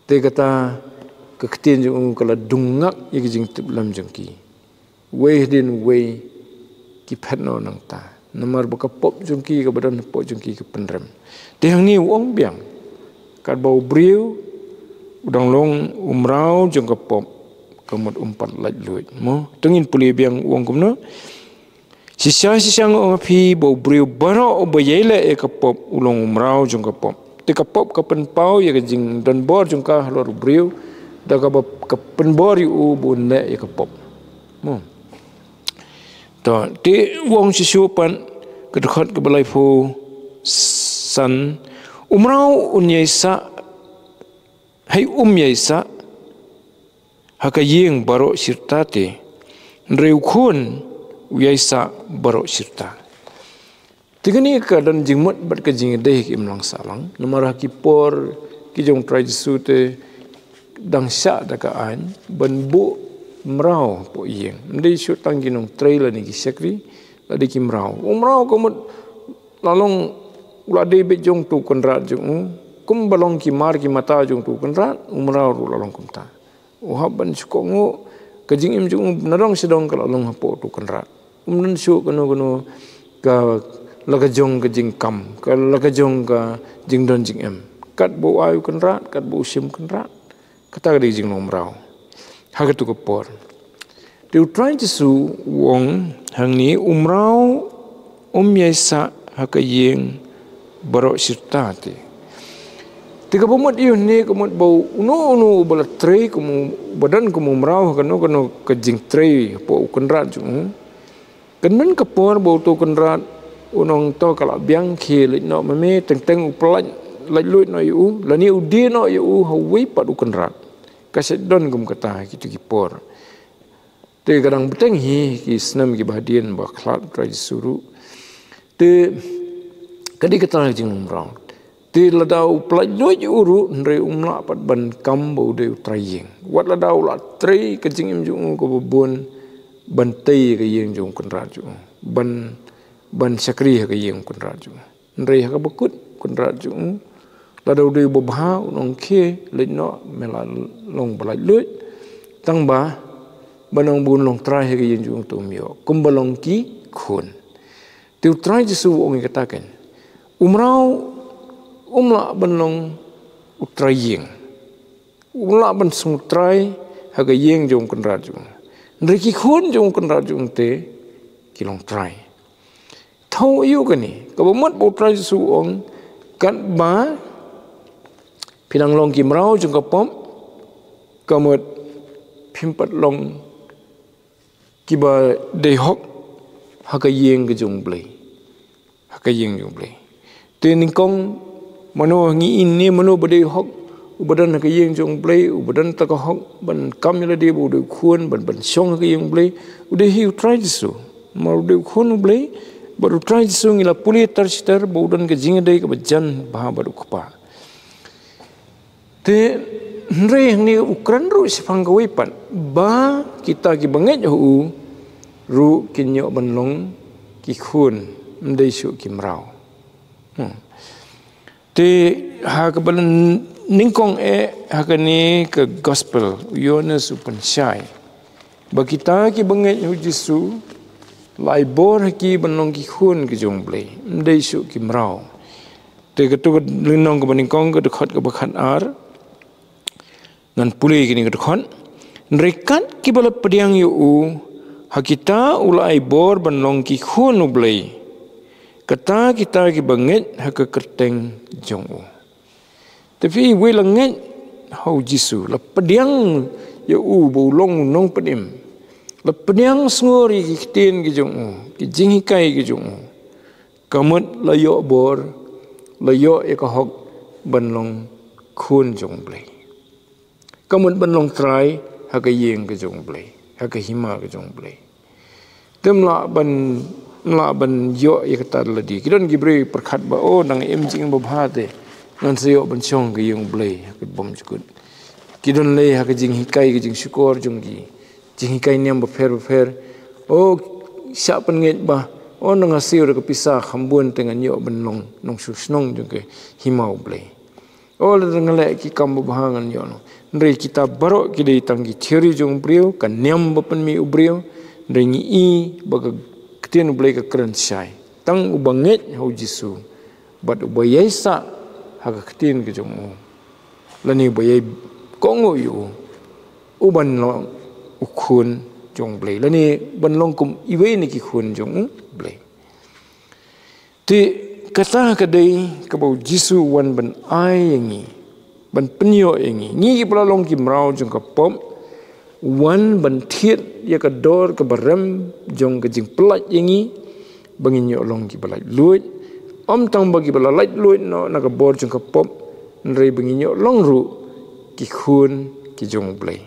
Te kata ka ktien jong u ka la dung ngak ïa ka jingtip lem jong ki. Wei hadien wei ki phet noh nangta. Namar ba ka pop jong ki kaba don hapoh jong ki ka pynrem. Te hangne u ong biang. Katba u briew u dang long u mraw jong ka pop ka mut um pat laitluid. Mo, to ngin pule biang u ong kumno. Shisha, shisha nga ong ha phi ba u briew baroh uba ïai leh ïa ka pop u long u mraw jong ka pop. Te ka pop ka pynpaw ïa ka jingdonbor jong ka halor u briew, da kaba ka pynbor ïa u ba un leh ïa ka pop. Mo. To, te u ong shisha pat ka dkhot kaba laiphew san, u mraw un ïai sah, hei um ïai sah ha ka ïing baroh shirta te, hynrei u khun u ïai sah baroh shirta. Te kane ka don jingmut bad ka jingïadei ha ki imlang sahlang. Namar ha ki por ki jong u Trai Jisu te dang shah da ka aiñ ban buh mraw hapoh ïing. Ym dei shuh tang ki nongtrei lane ki shakri, la dei ki mraw. U mraw ka mut la long u la dei beit jong uto u kynrad jong u. Kumba long ki mar ki mata jong uto u kynrad, u mraw ruh la long kumta. U hap ban shu kohnguh, ka jingim jong u nadong shadong ka la long hapoh uto u kynrad. Um don shuh kano kano ka la ka jong ka jingkam, ka la ka jong ka jingdon jingem. Katba u ai u kynrad, katba u shim kynrad. Kata ka dei ka jinglong mraw ha katu ka por. Te u Trai Jisu u ong hangne, u mraw um ïai sah ha ka ïing baroh shirta te. Te kaba mut ïa une ka mut ba uno uno uba la trei kum u, ba don kum u mraw ha kano kano ka jingtrei hapoh u kynrad jong u. Kan don ka por ba uto u kynrad un ong to ka la biang khie, leit noh ma me, teng teng u pynlait, laitluid noh ïa u, lane u die noh ïa u ha uwei pat u kynrad. Ka shu don kum kata ha kito ki por. Te ka dang bteng hi ki snem kiba hadien ba khlad u Trai Jisu ruh. Te ka dei kata ka jinglong mraw. Te lada u pynlait luid ïa u ruh, hynrei um lah pat ban kam ba u dei u trai ïing. Wat lada u la trei ka jingim jong u kaba bun ban tei ka ïing jong u kynrad jong u. Ban, ban shakri ha ka ïing u kynrad jong u. Hynrei ha kaba kut u kynrad jong u, lada u dei uba bha, un ong khie, leit noh, me la long ba lait luid. Tang ba ban ong ba un long trai ha ka ïing jong u te um ïoh. Kumba long ki khun. Te u Trai Jisu u ong ïa kata keiñ. U mraw um lah ban long u trai ïing. Um lah ban sngewtrai ha ka ïing jong u kynrad jong u. Hynrei ki khun jong u kynrad jong u te ki long trai. Thaw ïa u kane, kaba mut ba u Trai Jisu u ong, katba phi dang long ki mraw jong ka pop, ka mut phim pat long kiba dei hok ha ka ïing ka jong u Blei. Ha ka ïing jong u Blei. Te nyngkong mano ngi ïohi ne mano ba dei hok, uba don ha ka ïing jong u Blei, uba don ta ka hok ban kam ïa lade ba u dei u khun, ban, ban shong ha ka ïing u Blei, u dei hi u Trai Jisu. Namar u dei u khun u Blei, bad u Trai Jisu ngi la pule tar shi tar ba u don ka jingïadei kaba jan bha bad u Kpa. Te hynrei hangne u kren ruh shaphang kawei pat, ba kita kiba ngeit ha u ruh kin ïoh ban long ki khun, ym dei shuh ki mraw. Hmm. Te ha kaba nyngkong eh ha kane ka gospel u Ïoannis u pynshai ba kita kiba ngeit ha u Jisu la ai bor ha ki ban long ki khun ki jong u Blei, ym dei shuh ki mraw. Te katu ka lynnong kaba nyngkong, ka dkhot kaba khatar. Ngan pule kine ki dkhot. Hynrei kat kiba la pdiang ïa u ha kita u la ai bor ban long ki khun u Blei, kata kita kiba ngeit ha ka kyrteng jong u. Te phi, wei la ngeit ha u Jisu, la pdiang ïa u ba u long u nongpynim, la pdiang sngur ïa ki ktien ki jong u, ki jinghikai ki jong u, ka mut la ïoh bor, la ïoh ïa ka hok ban long khun jong u Blei. Ka mut ban long trai ha ka ïing ka jong u Blei, ha ka hima ka jong u Blei. Te ym lah ban, ym lah ban ïoh ïa kata da lade. Ki don ki briew pyrkhat ba, oh, nang im jingim babha te, ngan sa ïoh ban shong ka ïing U Blei ha ka bymjukut. Ki don lei ha ka jinghikai, ka jingshukor jong ki, jinghikai niam bapher bapher. Oh, shah pynngeit ba, oh, nang nga siew da ka pisa kham bun te ngan ïoh ban long nongshong shnong jong ka hima U Blei. Oh, lada nga leh ki kam babha ngan ïoh noh. Hynrei kita baroh ki dei tang ki theory jong u briew, ka niam ba pynmih u briew. Hynrei ngi i ba ka ktien U Blei ka kren shai. Tang uba ngeit ha U Jisu bad uba ïai sah ha ka ktien ka jong u, lane uba ïai kohnguh ïa u, u ban long u khun jong U Blei, lane ban long kum iwei na ki khun jong U Blei. Te kata ka dei kaba U Jisu u wan ban ai ïa ngi, ban pynïoh ïa ngi. Ngi kiba la long ki mraw jong ka pop, u wan ban thied ïa ka dor kaba rem jong ka jingpyllait ïa ngi, ba ngin ïoh long kiba laitluid. Ym tang ba kiba la laitluid noh na ka bor jong ka pop, hynrei ba ngin ïoh long ruh ki khun ki jong U Blei.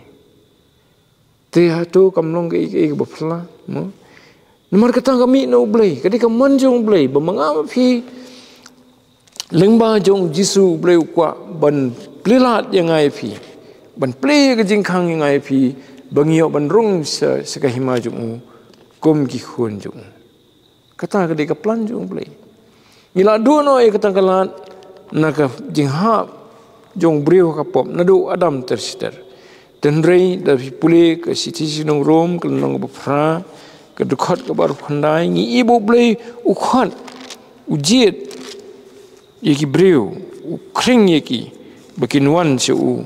Te hato kam long kaei kaei kaba phylla, mo? Namar kata ka mih na U Blei, ka dei ka mon jong U Blei, ba ma nga ma phi, lyngba jong U Jisu U Blei u kwah ban plie lad ïa nga ïa phi, ban plie ïa ka jingkhang ïa nga ïa phi, ba ngi ïoh ban rung sha, sha ka hima jong u kum ki khun jong u. Kata ka dei ka plan jong U Blei. Ngi la duh noh ïa kata ka lad na ka jinghap jong u briew ha ka pop, naduh u Adam ter shi ter. Te hynrei lada phi pule ka shithi sha ki nong Rom, ka lynnong kaba phra, ka dkhot kaba arphew khyndai, ngi i ba U Blei u khot, u jied ïa ki briew, u khring ïa ki, ba kin wan sha u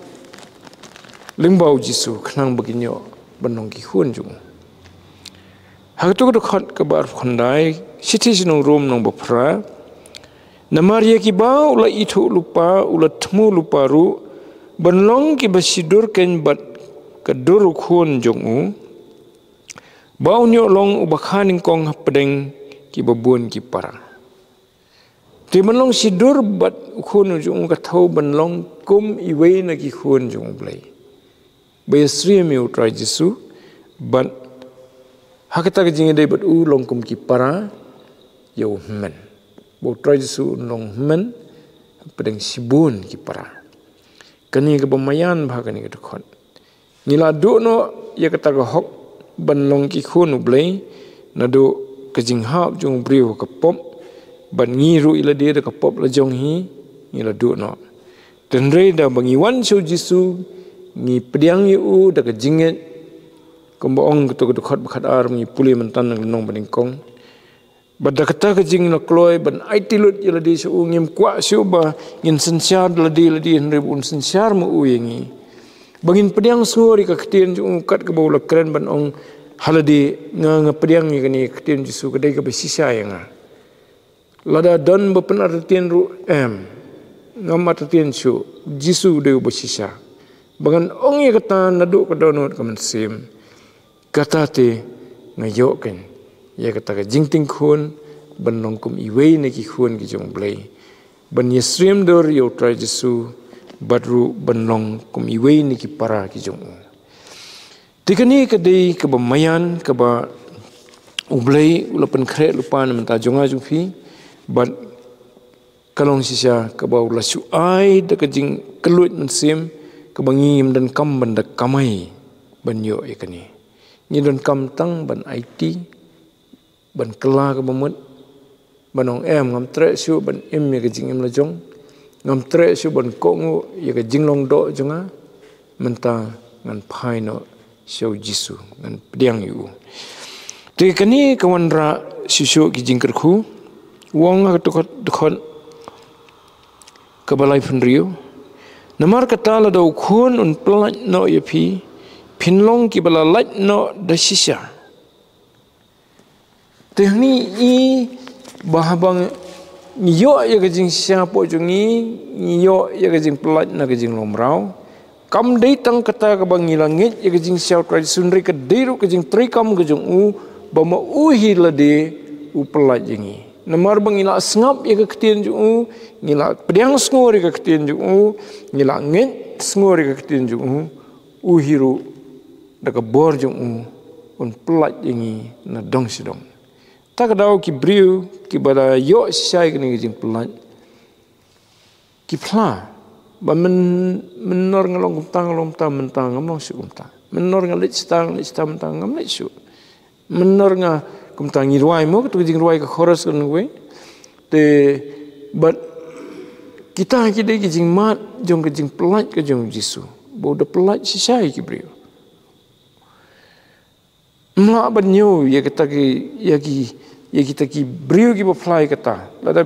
lyngba U Jisu, khnang ba kin ïoh ban long ki khun jong u. Ha kato ka dkhot kaba arphew khyndai, shithi sha ki nong Rom lynnong ba phra, namar ïa kiba u la ithuh lypa, u la thmu lypa ruh, ban long kiba shidur keiñ bad ka dur u Khun jong u, ba un ïoh long uba kha nyngkong hapdeng kiba bun ki para. Te ban long shidur bad u Khun jong u ka thew ban long kum iwei na ki khun jong U Blei, ba ïasyriem ïa U Trai Jisu, bad ha kata ka jingïadei bad u long kum ki para ïa u hynmen, ba U Trai Jisu un long hynmen hapdeng shibun ki para. Kane kaba maïan bha kane ka dkhot. Ngi la duh noh ïa kata ka hok ban long ki khun U Blei, naduh ka jinghap jong u briew ha ka pop, bad ngi ruh ïa lade da ka pop la jong hi, ngi la duh noh. Te hynrei da ba ngi wan sha U Jisu, ngi pdiang ïa u da ka jingngeit, kumba ong kato ka dkhot ba khatar, ngi pule mynta na ka lynnong banyngkong. Bad da kata ka jingïakloi ban aiti lut ïa lade sha u, ngim kwah shuh ba ngin synshar da lade ïa lade, hynrei ba un synshar ma u ïa ngi. Ba ngin pdiang sngur ïa ka ktien jong u, kat kaba u la kren ban ong ha lade, nga, nga pdiang ïa kane ka ktien Jisu, ka dei kaba shisha ïa nga. Lada don ba pynartatien ruh, em, ngam artatien shuh, Jisu u dei uba shisha. Ba ngan ong ïa kata naduh ka dohnud ka mynsiem. Kata te nga ïoh keiñ ïa kata ka jingtieng khun, ban long kum iwei na ki khun ki jong U Blei, ban ïasyriem dur ïa U Trai Jisu, bad ruh ban long kum iwei na ki para ki jong u. Te kane ka dei kaba maïan, kaba U Blei u la pynkhreh lypa na ka bynta jong nga jong phi, bad ka long shisha kaba u la shu ai da ka jingkylluid mynsiem, kaba ngi ngim donkam ban da kamai ban ïoh ïa kane. Ngi donkam tang ban aiti, ban kylla kaba mut, ban ong, em, ngam treh shuh ban im ïa ka jingim la jong, ngam treh shuh ban kohnguh ïa ka jinglong doh jong nga, mynta ngan phai noh sha U Jisu, ngan pdiang ïa u. Te kane ka wanrah shuh shuh ki jingkyrkhu, u ong ha ka dkhot, dkhot kaba laiphew hynriew. Namar kata lada u Khun un pyllait noh ïa phi, phin long kiba la lait noh da shisha. Te hangne i ba haba ngi ïoh ïa ka jingshisha hapoh jong ngi, ngi ïoh ïa ka jingpyllait na ka jinglong mraw. Kam dei tang kata kaba ngi la ngeit ïa ka jingshisha U Trai Jisu, hynrei ka dei ruh ka jingtrei kam ka jong u, ba ma u hi lade u pyllait ïa ngi. Namar ba ngi la sngap ïa ka ktien jong u, ngi la pdiang sngur ïa ka ktien jong u, ngi la ngeit sngur ïa ka ktien jong u, u hi ruh da ka bor jong u un pyllait ïa ngi na dong sha dong. Ta ka daw ki briew kiba da ïoh shisha ïa kane ka jingpyllait ki phla ba mynno nga long kumta, nga long kumta, mynta ngam long shuh kumta. Mynno nga leit shata, nga leit shata, mynta ngam leit shuh. Mynno nga kumta, ngi rwai mo, katu ka jingrwai ka chorus ka nongwei. Te bad kita ki dei ki jingmad jong ka jingpyllait ka jong u Jisu, ba u da pyllait shisha ïa ki briew. Ym lah ban ñiew ïa kita ki, ïa ki, ïa kita ki briew kiba phla ïa kata. Lada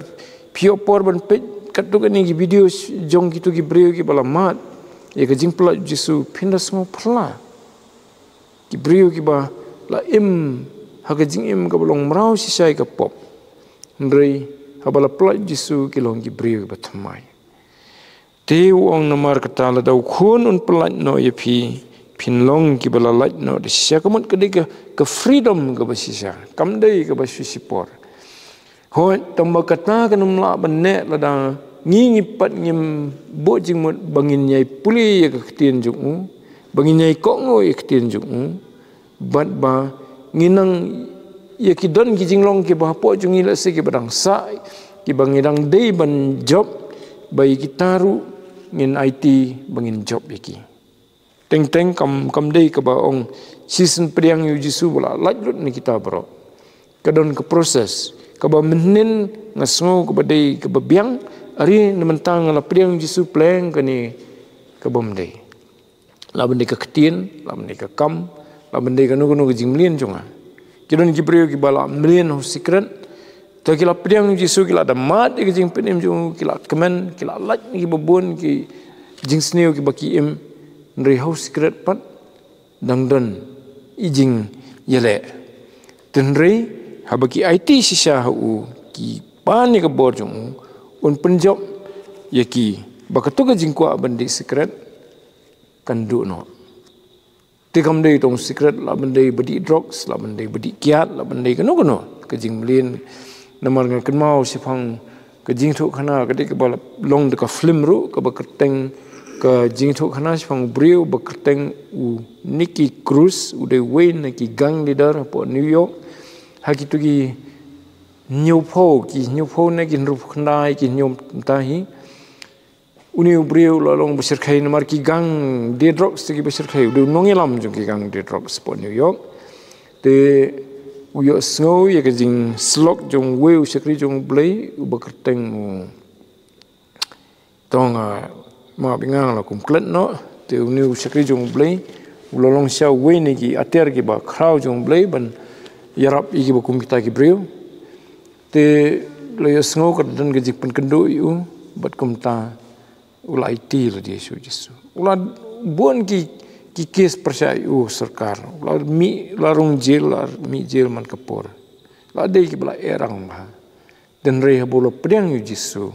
phi ïoh por ban peit katto katne ki video jong kito ki briew kiba la mad ïa ka jingpyllait u Jisu, phin da sngew phylla. Ki briew kiba la im ha ka jingim kaba long mraw shisha ïa ka pop, hynrei haba la pyllait u Jisu ki long ki briew kiba thymmai. Te u ong, namar kata lada u Khun un pyllait noh ïa phi, phin long kiba la lait noh da shisha. Ka mut ka dei ka, ka freedom kaba shisha, kam dei kaba shu shipor. Hooid, tang ba kata kan ym lah ban neh lada ngi, ngi pat ngim buh jingmut ba ngin ïai pule ïa ka ktien jong u, ba ngin ïai kohnguh ïa ka ktien jong u, bad ba ngin nang ïa ki, don ki jinglong kiba hapoh jong ngi lehse kiba dang sah, kiba ngi dang dei ban jop, ba ïa kita ruh ngin aiti ba ngin jop ïa ki. Teng teng kam, kam dei kaba ong shisien pdiang ïa u Jisu ba la lait lut na kita baroh. Ka don ka process kaba mynhynnin nga sngew kaba dei kaba biang. Are na mynta nga la pdiang ïa u Jisu pleng kane kabym dei. La ban dei ka ktien, la ban dei ka kam, la ban dei kano kano ka jingmlien jong nga. Ki don ki briew kiba la mlien ha u secret. Te ki la pdiang ïa u Jisu, ki la da mad ïa ka jingpynim jong u, ki la kmen, ki la lait na kiba bun ki jingsniew kiba ki im, hynrei ha u secret pat dang don i jingïaleh. Te hynrei haba ki aiti shisha ha u, ki pan ïa ka bor jong u, un pynjop ïa ki, ba kato ka jingkwah ban dih secret kan duh noh. Te kam dei tang secret, la ban dei ba dih drugs, la ban dei ba dih kiad, la ban dei kano kano ka jingmlien. Namar nga kynmaw shaphang ka jingïathuhkhana ka dei kaba long da ka film ruh, kaba kyrteng ka jingïathuhkhana shaphang u briew ba kyrteng u Nicky Cruz, u dei uwei na ki gang leader hapoh New York. Ha kito ki hynñiewphew, ki hynñiewphew ne ki hynriewphew khyndai, ki hynñiew mynta hi. Une u briew u la long ba shyrkhei namar ki gang die drugs te kiba shyrkhei. U dei u nongïalam jong ki gang die drugs hapoh New York. Te u ïohsngew ïa ka jingsyllok jong uwei u shakri jong U Blei uba kyrteng u, tang, ah, map ïa nga, la kum klet noh. Te une u shakri jong U Blei u la long sha uwei na ki atiar kiba khraw jong U Blei ban ïarap ïa kiba kum kita ki briew. Te la ïohsngew ka don ka jingpynkynduh ïa u, bad kumta u la aiti lade sha u Jisu. U la bun ki, ki kes pyrshah ïa u sorkar. U la mih, la rung jel, la mih jel man ka por. La dei kiba la erang bha. Te hynrei haba u la pdiang ïa u Jisu,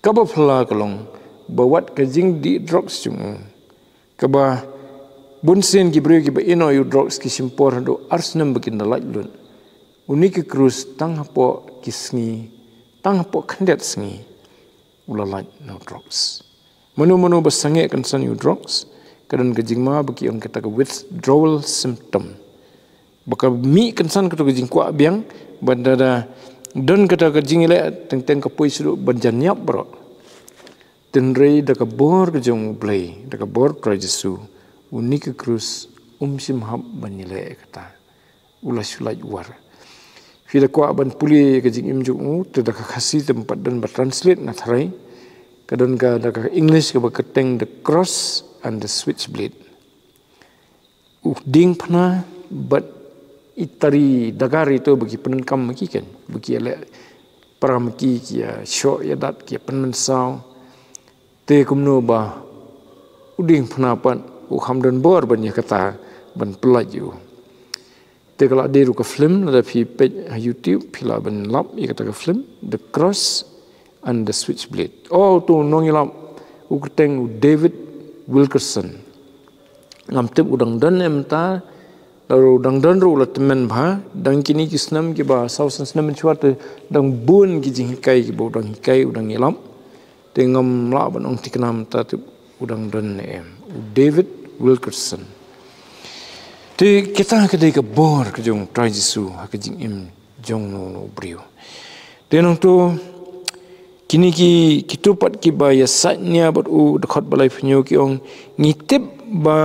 kaba phylla ka long ba wat ka jingdih drugs jong u, kaba bunsien ki briew kiba ïehnoh ïa u drugs ki shim por haduh ar snem ba kin da lait lut, u Nicky Cruz tang hapoh ki sngi, tang hapoh khyndiat sngi u la lait na u drugs. Mano mano ba sangeh kynsan ïa u drugs, ka don ka jingma ba ki ong kata ka withdrawal symptom. Ba ka mih kynsan kato ka jingkwah biang, ba da, da don kata ka jingïaleh teng teng ka poi shuh ban jan ïap baroh. Te hynrei da ka bor ka jong U Blei, da ka bor Trai Jisu, u Nicky Cruz um shym hap ban ïaleh kata. U la shu lait war. Phi da kwah ban pule ka jingim jong u, te da ka Khasi te ym pat don ba translate, nga tharai. Ka don ka, da ka English kaba kyrteng The Cross and the Switchblade. U diengphna bad i tari dagar ito ba ki pyndonkam ma ki, kan, ba ki ïaleh para ma ki, ki ïa shoh ïa dat, ki ïa pynmynsaw. Te kumno ba u diengphna pat u kham don bor ban ïa kata, ban pyllait ïa u. Te ka la dei ruh ka film, lada phi peit ha YouTube phi lah ban lap ïa kata ka film, The Cross and the Switchblade. Oh, uto u nongïalap u kyrteng u David Wilkerson. Ngam tip u dang don em mynta, lada u dang don ruh u la tymmen bha. Dang kine ki snem kiba saw san snem mynshuwa te dang bun ki jinghikai kiba u dang hikai, u dang ïalap. Te ngam lah ban ong thikna mynta te u dang don ne em. U David Wilkerson. Te kita ka dei ka bor ka jong Trai Jisu ha ka jingim jong uno uno u briew. Te nangta kine ki, kito pat kiba ïasaid nia bad u, dkhot ba laiphew hynñiew, ki ong, ngi tip ba,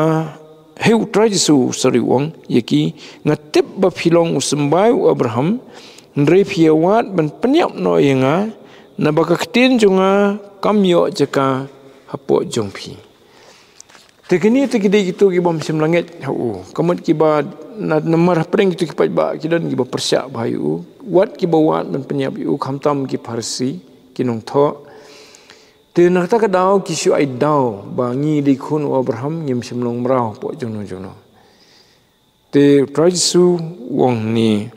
hei, u Trai Jisu u sarih u ong ïa ki, nga tip ba phi long u symbai u Abraham, hynrei phi ïawad ban pynïap noh ïa nga, naba ka ktien jong nga kam ïoh jaka hapoh jong phi. Te kine te ki dei kito ki bym shym la ngeit ha u. Ka mut kiba na, namar hapdeng kito ki paidbah ki don kiba pyrshah bha ïa u. Wat kiba wad ban pynïap ïa u, khamtam ki Pharisi, ki nongthoh. Te na kata ka daw ki shu ai daw ba ngi dei khun u Abraham, ngim shym long mraw hapoh jongno jongno. Te u Trai Jisu u ong hangne,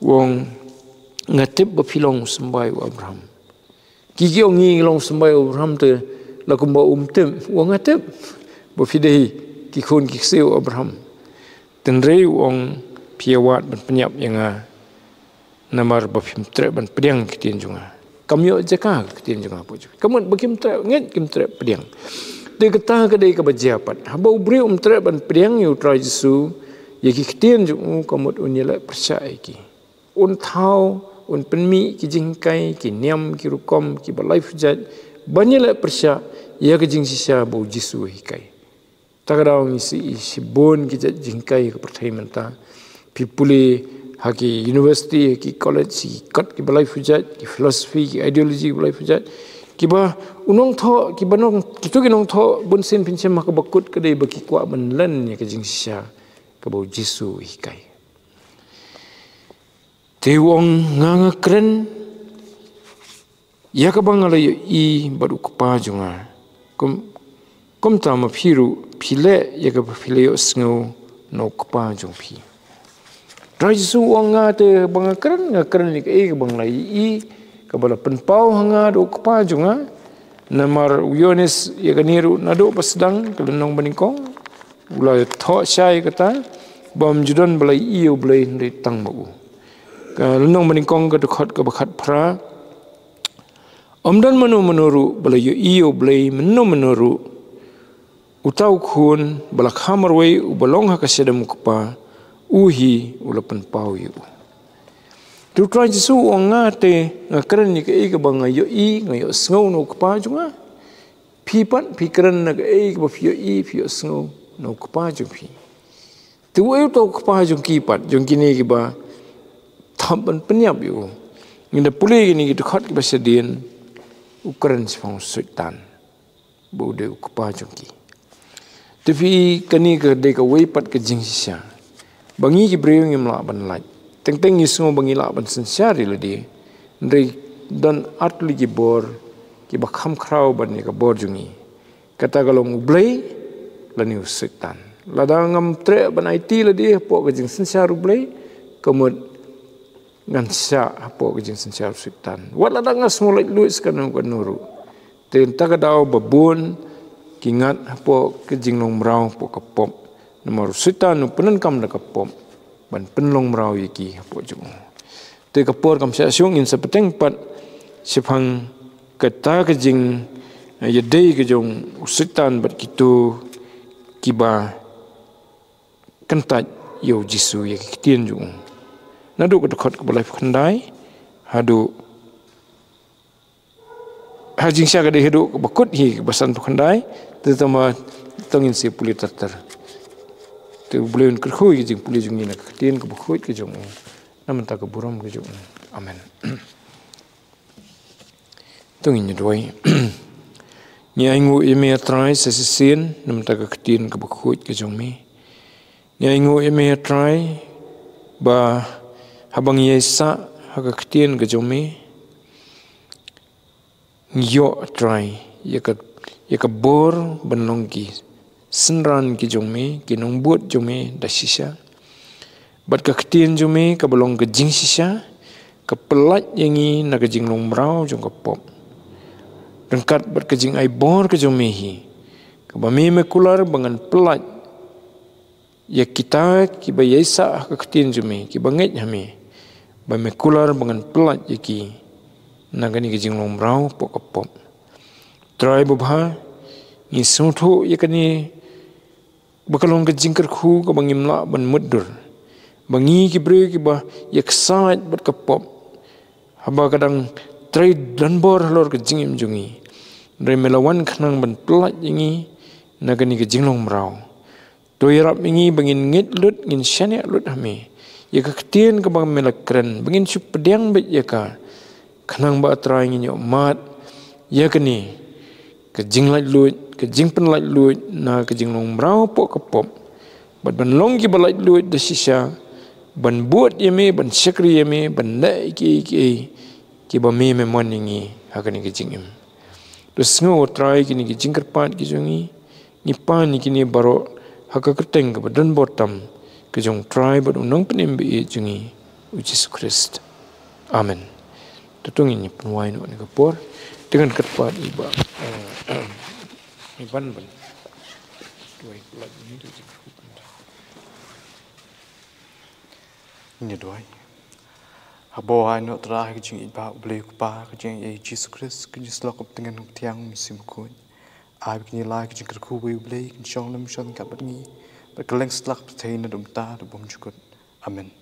u ong, nga tip ba phi long u symbai u Abraham. Ki, ki ong ngi long u symbai u Abraham, te la kumba um tip, u ong nga tip ba phi dei ki khun ki ksiew u Abraham. Hynrei u ong phi ïawad ban pynïap ïa nga, namar ba phim treh ban pdiang ka ktien jong nga. Kam ïoh jaka ka ktien jong nga hapoh jong phi. Ka mut ba kim treh, ngeit kim treh pdiang. Te kata ka dei kaba jia pat. Haba u briew um treh ban pdiang ïa u Trai Jisu, ïa ki ktien jong u, ka mut un ïaleh pyrshah ïa ki. Un thaw, un pynmih ki jinghikai, ki niam, ki rukom, kiba laiphew jait, ban ïaleh pyrshah ïa ka jingshisha ba u Jisu u hikai. Ta ka daw ngi sngewthuh shibun ki jait jinghikai ha ka pyrthei mynta. Phi pule ha ki university, ha ki college, ki kot kiba laiphew jait, ki philosophy, ki ideology kiba laiphew jait. Kiba u nongthoh, kiba nong, kito ki nongthoh, bunsien phin shem ha kaba kut ka dei ba ki kwah ban len ïa ka jingshisha kaba u Jisu u hikai. Te u ong nga, nga kren ïa kaba nga la ïohi bad u Kpa jong nga. Kum, kumta ma phi ruh phi leh ïa kaba phi la ïohsngew na u Kpa jong phi. Trai Jisu u ong nga te ba nga kren, nga kren ïa kaei kaba nga la ïohi, kaba la pynpaw ha nga da u Kpa jong nga. Namar u Ïoannis ïa kane ruh naduh ba sdang, ka lynnong banyngkong, u la thoh shai kata, bym ju don ba la ïohi ïa u Blei hynrei tang ma u. Ka lynnong banyngkong ka dkhot kaba khatphra. Ym don mano mano ruh ba la ïohi ïa u Blei, mano mano ruh. Uta u Khun ba la kha marwei uba long ha ka shadem u Kpa, u hi u la pynpaw ïa u. Te u Trai Jisu u ong nga te nga kren ïa kaei kaba nga ïohi, nga ïohsngew na u Kpa jong nga. Phi pat phi kren na kaei kaba phi ïohi, phi ïohsngew na u Kpa jong phi. Te uei uta u Kpa jong ki pat, jong kine kiba thap ban pynïap ïa u? Ngi da pule kine ki dkhot kiba shadien, u kren shaphang u Soitan ba u dei u kpa jong ki. Te phi, kane ka dei kawei pat ka jingshisha ba ngi ki briew ngim lah ban lait. Teng teng ngi sngew ba ngi lah ban synshar ïa lade. Hynrei don artylli ki bor kiba kham khraw ban ïa ka bor jong ngi. Kata ka long u Blei lane u Soitan. Lada ngam treh ban aiti lade hapoh ka jingsynshar u Blei, ka mut ngan shah hapoh ka jingsynshar u Soitan. Wat lada nga sngew laitluid sa kano kano ruh. Te mynta ka daw ba bun ki ngat hapoh ka jinglong mraw hapoh ka pop. Namar u Soitan u pyndonkam da ka pop ban pynlong mraw ïa ki hapoh jong u. Te ka por kam shah shuh, ngin sa bteng pat shaphang kata ka jing, eh, ïadei ka jong u Soitan bad kito kiba kyntait ïa u Jisu, ïa ki ktien jong u. Naduh ka dkhot kaba laiphew khyndai haduh, ha jingshisha ka dei haduh kaba kut hi kaba sanphew khyndai. Te tang ba, tang ngin sa pule ter ter. Te u Blei un kyrkhu ïa ka jingpule jong ngi na ka ktien kaba khuid ka jong u, na bynta ka burom ka jong u. Amen. To ngin ïa duwai. Ngi ainguh ïa me, A Trai, sa shisien na bynta ka ktien kaba khuid ka jong me. Ngi ainguh ïa me, A Trai, ba haba ngi ïaisah ha ka ktien ka jong me, ngi ïoh, A Trai, ïa ka, ïa ka bor ban long ki synran ki jong me, ki nongbud jong me da shisha. Bad ka ktien jong me kaba long ka jingshisha ka pyllait ïa ngi na ka jinglong mraw jong ka pop. Ryngkat bad ka jingai bor ka jong me hi, kaba me, me kular ba ngan pyllait ïa kita kiba ïaisah ha ka ktien jong me, kiba ngeit ha me, ba me kular ba ngan pyllait ïa ki na kane ka jinglong mraw hapoh ka pop. Trai babha, ngi sngewthuh ïa kane ba ka long ka jingkyrkhu kaba ngim lah ban mutdur, ba ngi ki briew kiba ïaksaid bad ka pop, haba ka dang trei donbor halor ka jingim jong ngi. Hynrei me la wan khnang ban pyllait ïa ngi na kane ka jinglong mraw. To ïarap ïa ngi ba ngin ngeit lut, ngin shaniah lut ha me ïa ka ktien kaba me la kren, ba ngin shu pdiang beit ïa ka, khnang ba, A Trai, ngin ïoh mad ïa kane ka jinglaitluid, ka jingpynlaitluid na ka jinglong mraw hapoh ka pop, bad ban long kiba laitluid da shisha ban bud ïa me, ban shakri ïa me, ban leh kiei kiei kiba me, me mon ïa ngi ha kane ka jingim. To sngew, A Trai, kine ki jingkyrpad ki jong ngi. Ngi pan ïa kine baroh ha ka kyrteng kaba donbor tam ka jong U Trai bad U Nongpynim ba ïeit jong ngi, U Jisu Khrist. Amen. To ngin ïa pynwai noh ha kane ka por. Te ngan kyrpad ïa i Bah, eh, i Bah ban, ban. Duwai pynlait ïa ngi, to jingkyrkhu. Ngin ïa duwai. Haba ai noh, Trai, ha ka jingïeit ba U Blei U Kpa, ka jingïeit Jisu Khrist, ka jingsyllok ka tyngen ka thiang, Mynsiem Bakhuid, ai ba kin ïa la ka jingkyrkhu ba U Blei kin shong lem shong kat bad ngi, bad kylleng satlak pyrthei naduh mynta haduh bymjukut. Amen.